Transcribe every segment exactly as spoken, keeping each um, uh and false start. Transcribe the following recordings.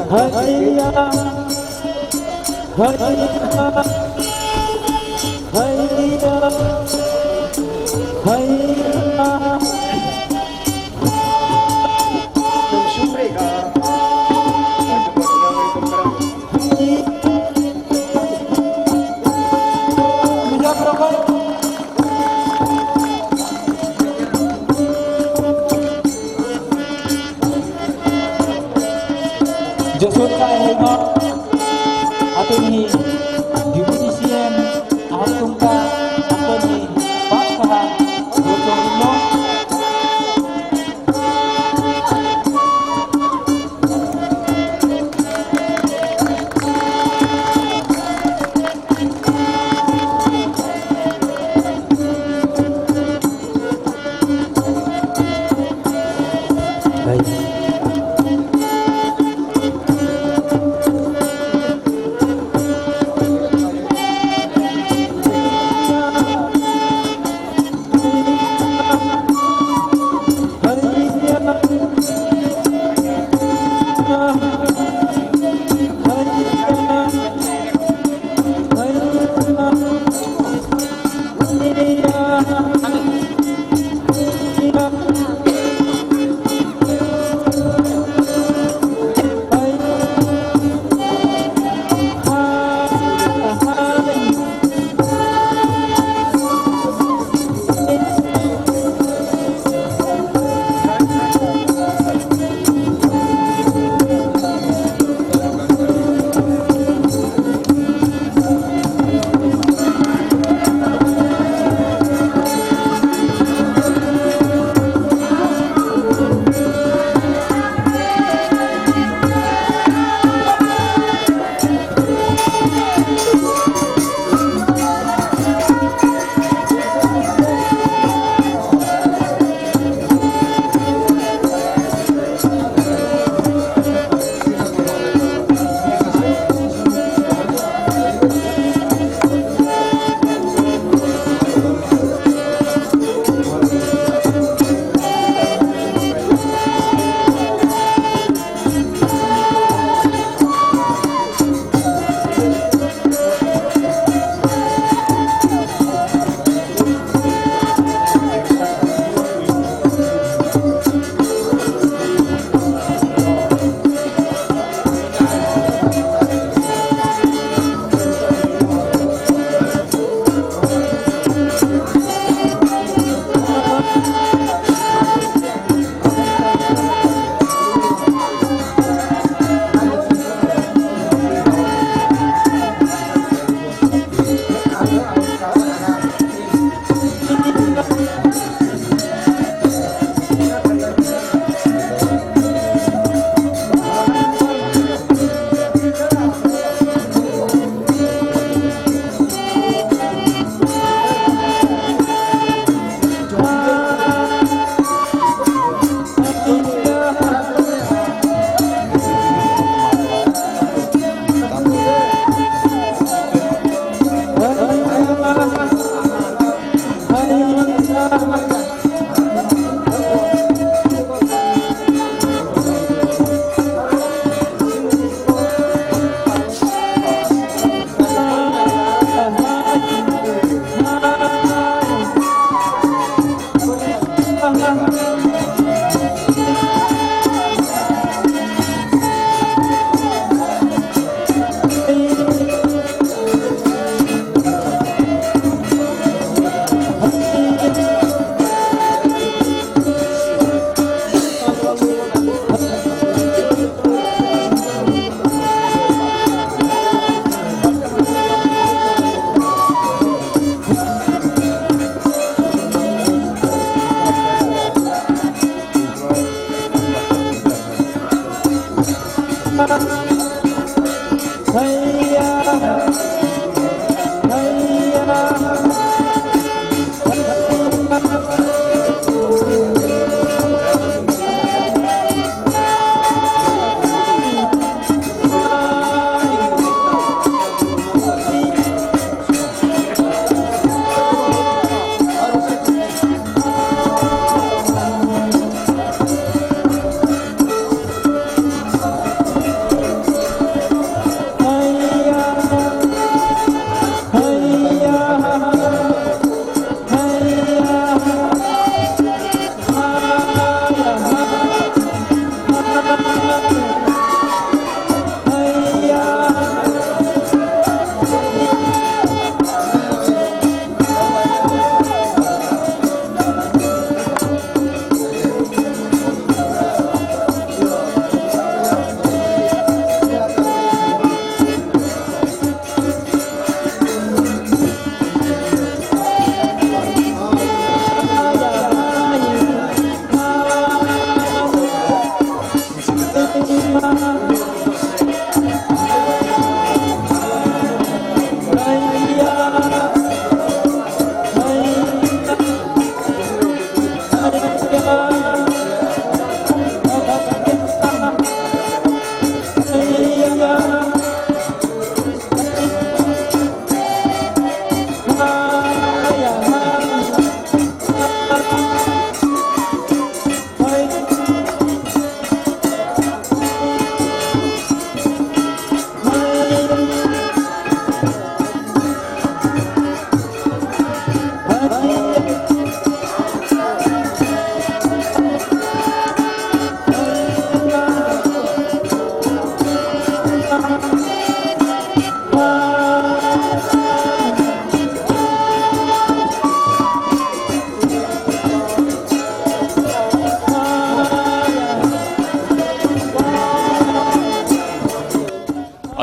Hayya, hayya, hayya, hayya. Joshua Kaihai no atini Deputy C M Ahok Tungka atini Pak Kaham Rochong Imno.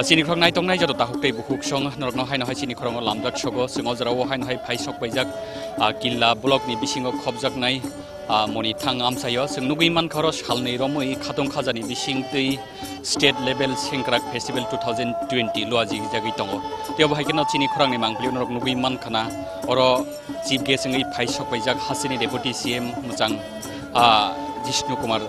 Chini khorok naitok nai joto tahuk tei bukhuk song norokno haino hai chini khorongo lamjak sogo. Chwng o jorao haino hai phai sok paijak, ah, Killa block ni bisingo khopjaknai, ah, Monithang amchaio. Chwng nugwi mankha oro salnwi romwi khatong khajani bising twi state level Sengkrak festival two thousand twenty luajijagwi tongo. Tei obo hai kheno chini khorangni mangpili norok nugwi mankha na oro chief guest wngwi phai sok paijak hasteni deputy C M mwchang, ah, Jishnu Kumar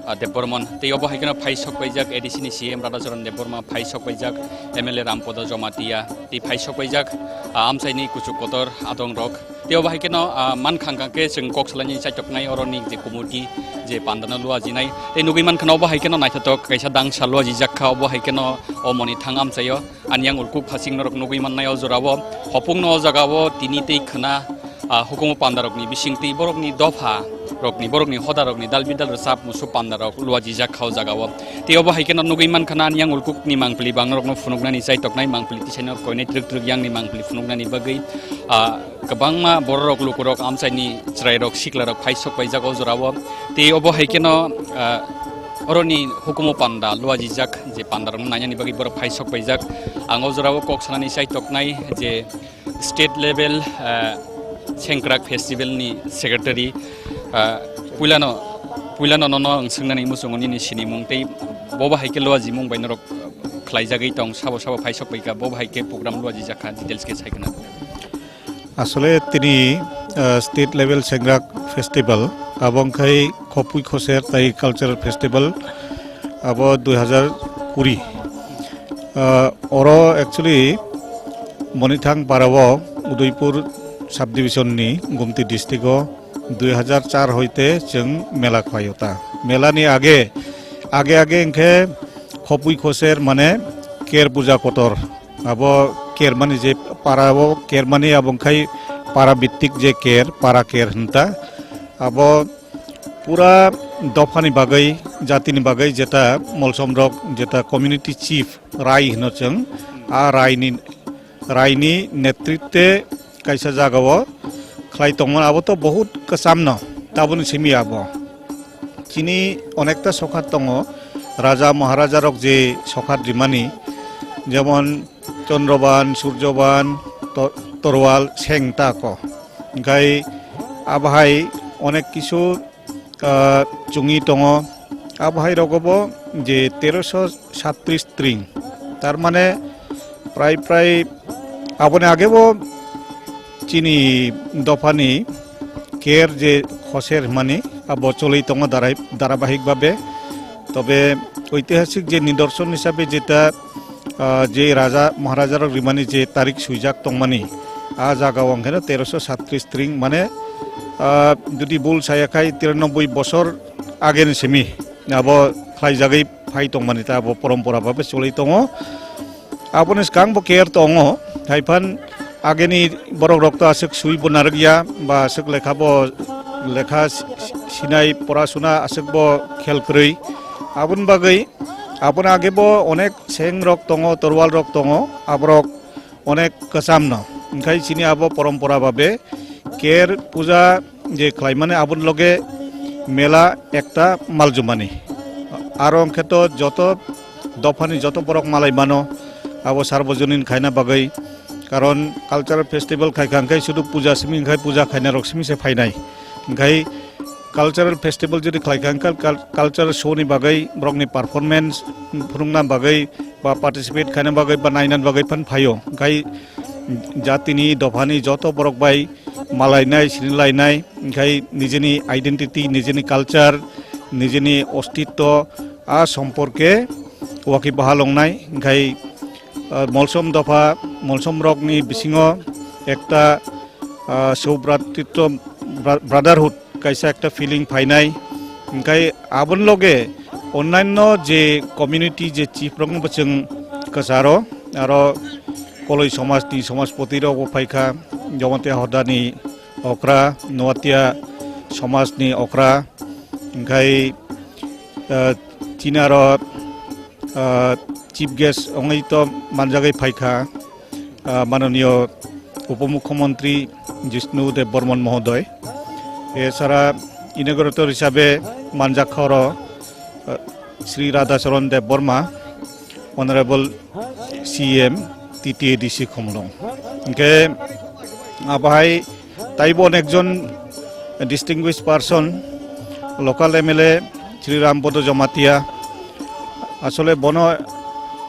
ah, Debbarman. Tei obo hai kheno phai sok paijak A D C ni C M Radhacharan Debbarma, phai sok paijak M L A Rampada Jamatia, tei phai sok paijak, ah, amchaini kuchuk kotor adong rok. Tei obo hai kheno, ah, man khang khang khe chwng kok salaini chaitoknai oroni je committee je pandano luajinai. Tei nugwi man kheno obo hai kheno naithotok kaisa dangsa luajijak kha obo hai kheno o Monithang amchaio. Ani yang ulkuk phasing norok nugwi mannai o jorao. Hopungno o jagao tini tei khwna, ah, hukumu pandarokni bisingtwi borokni dopha rokni, borokni hoda rokni dal bidal rwchap musu pandarok luajijak kha o jagao. Tei obo hai kheno nugwi mankha na ani yang ulkukni mangpili bang norokno phunuknani chaitoknai mangpili tisaino koinai twrwk twrwk yangni mangpili phunuknani bagwi, ah, kwbangma bororok lukurok amchaini chwrairok siklarok phai sok paijak o jorao. Tei obo hai kheno, ah, oroni hukumu panda luajijak je pandarokno nainani bagwi borok phai sok paijak. Ang o jorao kok sanani chaitoknai je state level, ah, Sengkrak festival ni secretary, ah, puilano, puilano nono ang swngnani muchungo nini sinimung tei bobo hai khe luajimung bai norok khlaijagwi tong sabo sabo phai sok paikha bobo hai khe program luajijak kha details khe sai khna. Asole tini, ah, state level Sengkrak festival abo wngkhai Khopui Khoser tai cultural festival abo dui hazar kuri. Ah, oro actually Monithang parao Udaipur subdivision ni Gumti district o dui hazar char hoite chwng mela khlaio ta. Mela ni age, age age wngkhe Khopui Khoser mane Ker puja kotor. Abo Ker mani je parao Ker mani abo wngkhai para bittik je Ker, para Ker hwnta. Abo pura dophani bagwi, jatini bagwi jeta molsom rok, jeta community chief rai hino chwng, a raini, raini netritwe kaisa jagao khlai tongmani, abo to bahut kwchamno, taboni simi abo. Chini onekta sokhat tongo, raja maharaja rok je sokhat rimani, jemon Chondroban, Surjoban, To-, Torwal, Seng ta ko. Hingkhai abohai onek kisu, ah, chungwi tongo. Abohai rogobo je teroso sattris tring. Tar mane prai prai aboni agebo chini dophani Ker je Khoser hwnmani abo choli tongo darai-, dharabahik babe. Tobe oitihasik je nidorson hisabe jeta ah, je raja maharaja rok rimani je tarik swijak tongmani, a jaga o wngkheno teroso sattris tring, mane, ah, jodi bul saya khai tiranoboi bosor ageni simi abo khlaijagwi phai tongmani ta abo porompora babe choli tongo. Aboni swkang bo Ker tongo, haiphan ageni borok rok to aswk swi bo narwkya ba aswk lekha bo lekha si-, si-, sinai porasuna aswk bo khel kwrwi. Aboni bagwi Aboni age bo onek Seng rok tongo, Torwal rok tongo, aborok onek kwcham no. Hingkhai chini abo porompora babe Ker puja je khlaimani aboni loge mela ekta maljumani. Aro hwnkhe to joto dophani joto borok malai mano abo sarbojonin khaina bagwi. Karon cultural festival khaikha hwnkhe sudu puja simi hwnkhe puja khaina rok simi se phainai. Hingkhai cultural festival jodi khlaikha, hwnkhe cul-, cultural show ni bagwi, borokni performance phunukna bagwi, ba participate khaina bagwi, ba naina bagwi phan phaio. Hingkhai jatini, dophani joto borok bai malainai, sinilainai, hingkhai nijini identity, nijini culture, nijini ostitto, a somporke waki bahal wngnai. Hingkhai, ah, molsom dopha, molsom rokni bisingo ekta, ah, sobratitto, bra-, brotherhood kaisa ekta feeling phainai. Hingkhai aboni loge onnanno je community je chief rokno bo chwng kwcharo, aro Koloi somajni somajpoti rok bo phaikha, Jamatia Hodani okra, Noatia somajni okra, hingkhai, ah, chini aro, ah, chief guest wngwi to manjagwi phaikha, ah, manoniyo Upomukhyamantri Jishnu Dev Barman Mohodoy. Esara inaugurator hisabe manjakha oro, ah, Shri Radhacharan Dev Barma, Honorable C M, T T A D C Khumulwng. Hingke abohai taibo onekjon distinguished person, local M L A Shri Rambodo Jamatia, asole bono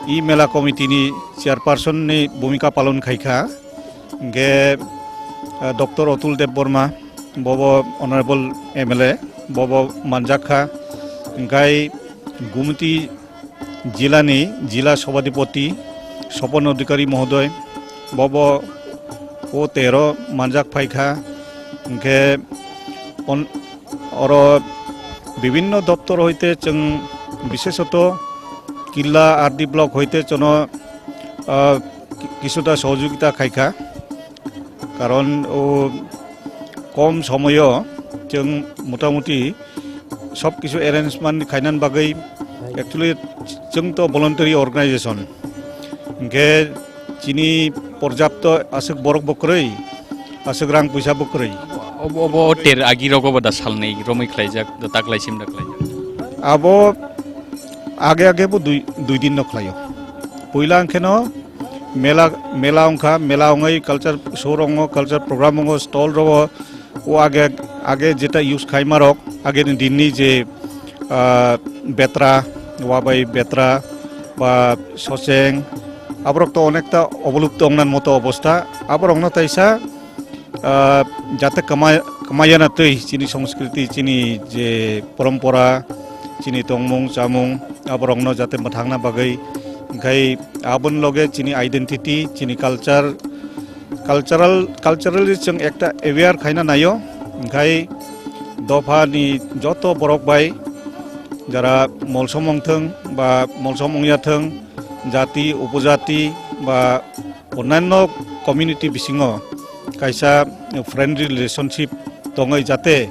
e mela committee ni chairperson ni bhumika palon khaikha. Hingke, ah, Doctor Atul Debbarma, bobo honorable M L A, bobo manjak kha. Hingkai Gumti jilani jila sobadipoti Sopon Adhikari mohodoy, bobo o tero manjak phaikha. Hingke on-, oro bibinno doptor hoite chwng bishesoto Killa R D block hoite chono, ah, ki-, kisuta sohojogita khaikha. Karon o kom somoyo chwng motamuti sob kisu arrangement khainani bagwi actually chwng to voluntary organization. Hingke chini porjapto aswk borok bo kwrwi, aswk rang puisa bo kwrwi. Obo, obo ter agi rogo bo da salnwi romwi khlaijak, da taklai sim da khlaijak. Abo age age bo dui, dui din no khlaio. Puila hingke no mela, mela wngkha, mela wngwi culture show rongo, culture program rongo, stall rongo, o age, age jeta use khaima rok, age ni din ni je, ah, betra, wabai betra, ba soseng, aborok to onekta obolupto ongnan moto obostha, aborok no taisa, ah, jate kama-, kamayana twi chini songskriti, chini je porompora, chini tongmung chamung, aborokno jate mwthangna bagwi, hingkhai aboni loge chini identity, chini culture, cultural, culturally chwng ekta aware khaina naio, hingkhai dophani joto borok bai jara molsom wngthwng ba molsom wngya thwng, jati, upojati ba onnaino community bisingo kaisa friendly relationship tongwi jate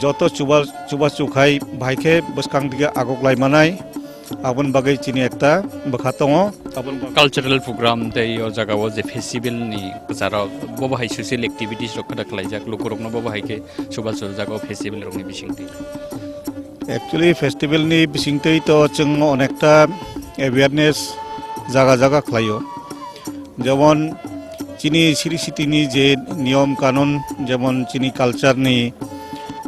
joto chuba-, chubachu khai bahai khe bwskang dige agoklai manai, aboni bagwi chini ekta bwkha tongo. Aboni bagwi cultural program tei o jagao je festival ni kwcharo bo bahai social activities rok khada khlaijak, lukurokno bo bahai khe chubachu jagao festival rokni bisingtwi. Actually, festival ni bisingtwi to chwng onekta awareness jaga jaga khlaio. Jemon chini siri siti ni je niyom kanun, jemon chini culture ni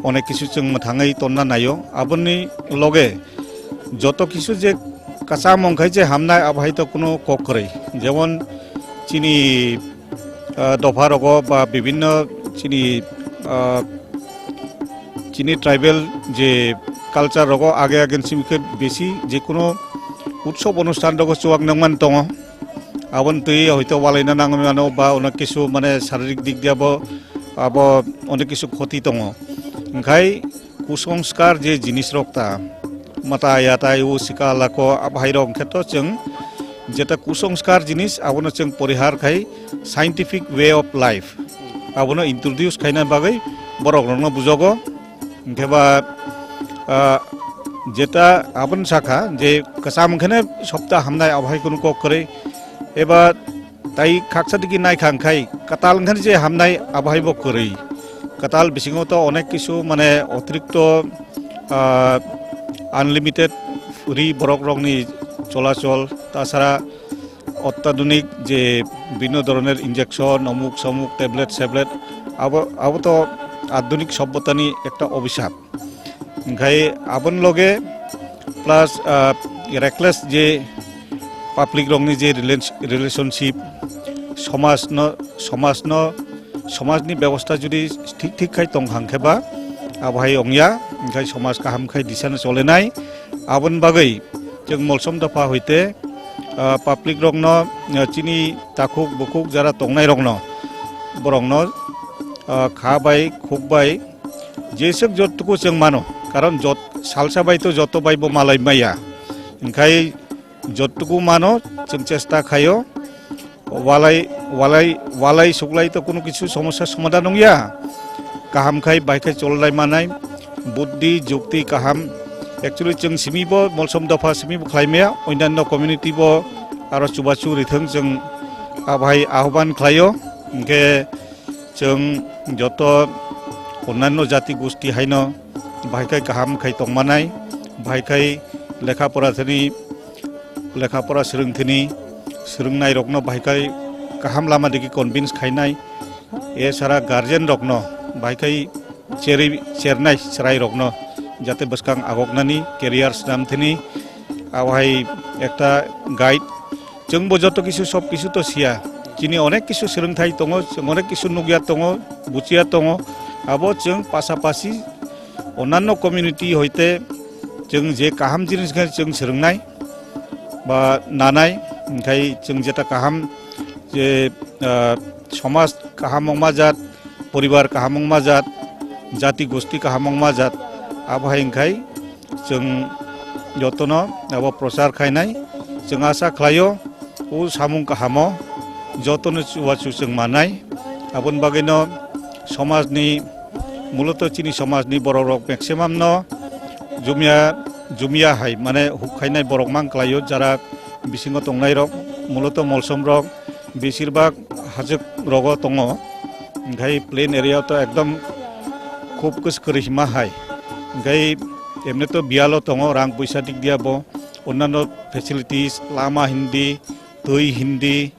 onek kisu chwng mwthangwi tonna naio. Aboni loge joto kisu je kwcham wngkhai je hamnai, abohai to kuno kok kwrwi. Jemon chini ah, dopha rogo ba bibinno chini, ah, chini tribal je culture rogo age age simi khe besi je kuno utsob onusthan rogo chuwak nangman tongo. Aboni twi hoito walaina nangmano ba onek kisu mane saririk dik diya bo abo onek kisu khoti tongo. Hingkhai kusongskar je jinis rok ta, mata yatai, u sika lako, abhai rok khe to chwng jeta kusongskar jinis, abono chwng porihar khai scientific way of life, abono introduce khaina bagwi borok rokno bujogo. Hingkhe ba, ah, jeta aboni sakha je kwcham khe ne sopta hamnai, abhai kunu kok kwrwi. Eba Tai khaksa digi naikha hwnkhe kwtal wngkha je hamnai, abohai bo kwrwi. Kwtal bisingo to onek kisu mane otirikto, ah, unlimited free borok rokni cholachol, tasara ottadunik je bibhinno doroner injection, omuk somuk, tablet seblet, abo, abo to adunik sobbotani ekta obhisap. Hingkhai aboni loge plus, ah, reckless je public rokni je relans-, relationship, somajno, somajno, somajni bebosta jodi thik thik khai tong hang khe ba, abohai ongya, hingkhai somaj kaham khai disano cholenai. Aboni bagwi chwng molsom dopha hoite, ah, public rokno, ah, chini takhuk bukhuk jara tongnai rokno, borokno, ah, kha bai khuk bai, jeswk jottuku chwng mano, karon jot-, salsa bai to joto bai bo malai maya, hingkhai jottuku mano chwng chesta khaio, walai, walai, walai suklai to kunu kisu somosya somadhan wngya, kaham khai bai khai cholai manai, buddhi, jukti kaham, actually chwng simi bo molsom dopha simi bo khlai maya, onyanno community bo aro chubachu rithwng chwng abohai ahobhan khlaio, hingkhe Chwng joto onnaino jati gosti haino bahai khai kaham khai tongmanai, bahai khai lekha pora thani, lekha pora swrwng thani, swrwngnairokno bahai khai kaham lama digi convince khainai, esara guardian rokno bahai khai cherwi chernai chwrairokno jate bwskang agoknani career swnam thini, abohai ekta guide. Chwngbo joto kisu sob kisu to siya, chini onek kisu swrwngthai tongo, chwng onek kisu nukya tongo, buchiya tongo, abo chwng pasapasi onanno community hoite chwng je kaham jinis khe chwng swrwngnai ba nanai, hwnkhe chwng jeta kaham je, ah, somaj kaham wngma jat, poribar kaham wngma jat, jati gosti kaham wngma jat, abo hai hwnkhe chwng jotono abo prochar khainai. Chwng asa khlaio o samung kahamo jotono chubachu chwng mannai. Aboni bagwino somajni, muloto chini somajni borok rok maximum no jumia, jumia hai mane huk khainai borok mang klaio, jara bisingo tongnai rok muloto molsom rok besir bak hajwk rogo tongo, hwnkhe plain area to ekdom khub kwswk kwrwi hima hai, hwnkhe emni to biyalo tongo rang puisa dik diya bo, onno facilities lama hindi, twi hindi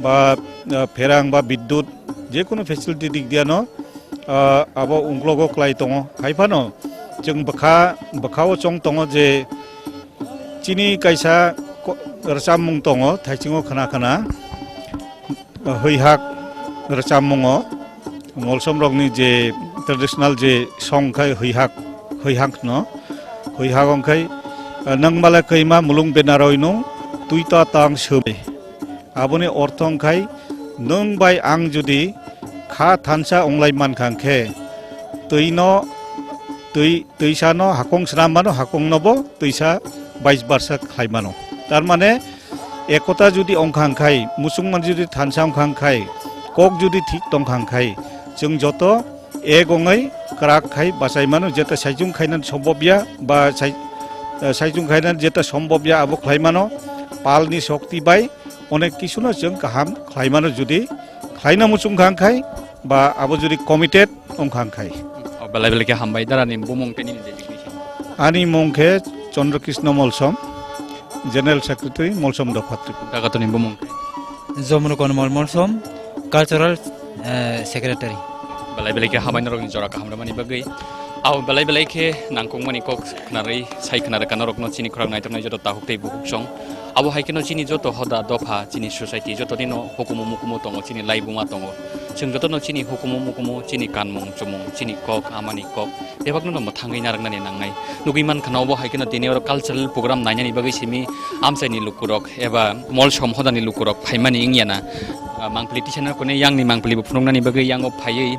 ba, ah, pherang ba bidyut, jekunu facility dik diya no, ah, abo ungklogo klai tongo. Hai phano chwng bwkha, bwkha o chong tongo je chini kaisa ko-, rwchapmung tongo, thaichungo khna khna, ah, hwi hak rwchapmungo. Molsom rokni je traditional je song khai hwi hak, hwi hak no, hwi hak wng khai, ah, nang mala kaima mulung benaroi nung twi ta tang sumi. Aboni ortho wng khai nwng bai ang jodi kha thansa wng lai man kha khe twi no, twi, twisa no hakong swnam mano, hakong no bo twisa vice versa khlai mano. Tar mane ekota jodi wng kha khai, muchungmani jodi thansa wng kha khai, kok jodi thik tong kha khai, chwng joto ek wngwi kwrak khai bachai mano, jeta saichung khainani sombobya ba sai-, eh, saichung khainani jeta sombobya abo khlai mano, palni shokti bai onek kisuno chwng kaham khlai mano, jodi khlaina muchung kha khai ba abo jodi committed wng kha khai. O belai belai khe hambai, darani bumung tei nini designation? Ani mung khe Chandra Krishna Molsom, General Secretary, Molsom Dopha Tripura. Dagatoni bumung? Jomru Konmol Molsom, Cultural, eh, Secretary. Belai belai khe hambai norokni jora kaham rwmani bagwi. Abo belai belai khe nangkukmani kok khwnarwi sai khwnarwkha norokno chini khorang naitoknai joto takhuk tei bukhuk song. Abo hai kheno chini joto hoda dopha, chini society jotoni no hukumu mukumu tongo, chini laibuma tongo. Chwng jotono chini hukumu mukumu, chini kanmung chumung, chini kok, amani kok, bebakno no mwthangwi narwknani nangnai. Nugwi mankha na obo hai kheno tini oro cultural program nainani bagwi simi amchaini lukurok eba Molsom hodani lukurok phaimani wngya na. Ah, mangpili tisa no kone yangni mangpili bo phunuknani bagwi yango phaiwi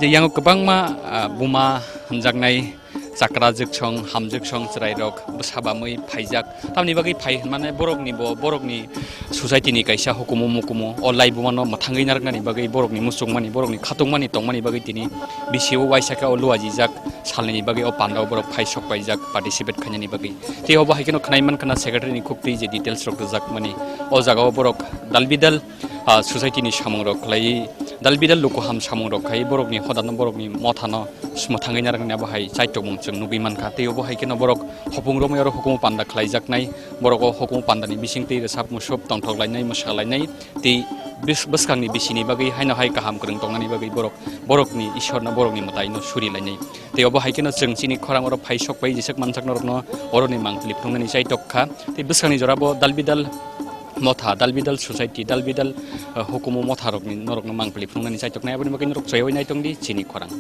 je yango kwbangma, ah, buma hwnjaknai chakra jwksong, hamjwksong chwrairok bwsa bamwi phaijak. Tamni bagwi phai hwnmane borokni bo, borokni society ni kaisa hukumu mukumu o laibuma no mwthangwi narwknani bagwi borokni muchungmani, borokni khatungmani tongmani bagwi tini B C O waisa khe o luajijak salnini bagwi o pandao borok phai sok paijak participate khainani bagwi. Tei obo hai kheno khwnai mankha na secretary ni khuktwi je details rok rwjakmani. O jagao borok dalbidal, ah, society ni samung rok khlaiwi, dalbidal luku ham samung rok khai borokni hodano, borokni mothano mwthangwi narwknani abo hai chaitokmung chwng nugwi mankha. Tei obo hai kheno borok hopung romwi oro hukumu panda khlaijaknai, borok o hukumu pandani bisingtwi rwchap musup tongthok lainai, mwsa lainai tei bws-, bwskangni bisini bagwi haino hai kaham kwrwng tongnani bagwi borok borokni Ishorno, borokni mwtaino suri lainai. Tei obo hai kheno chwng chini khorang oro phai sok pai jeswk mansak norokno oroni mangpili phunuknani chaitok kha. Tei bwskangni jora bo dalbidal motha, dalbidal society, dalbidal, eh, hukumu motha rokni norokno mangpili phunuknani chaitoknai, aboni bagwi norok choyawi naitongdi chini khorang.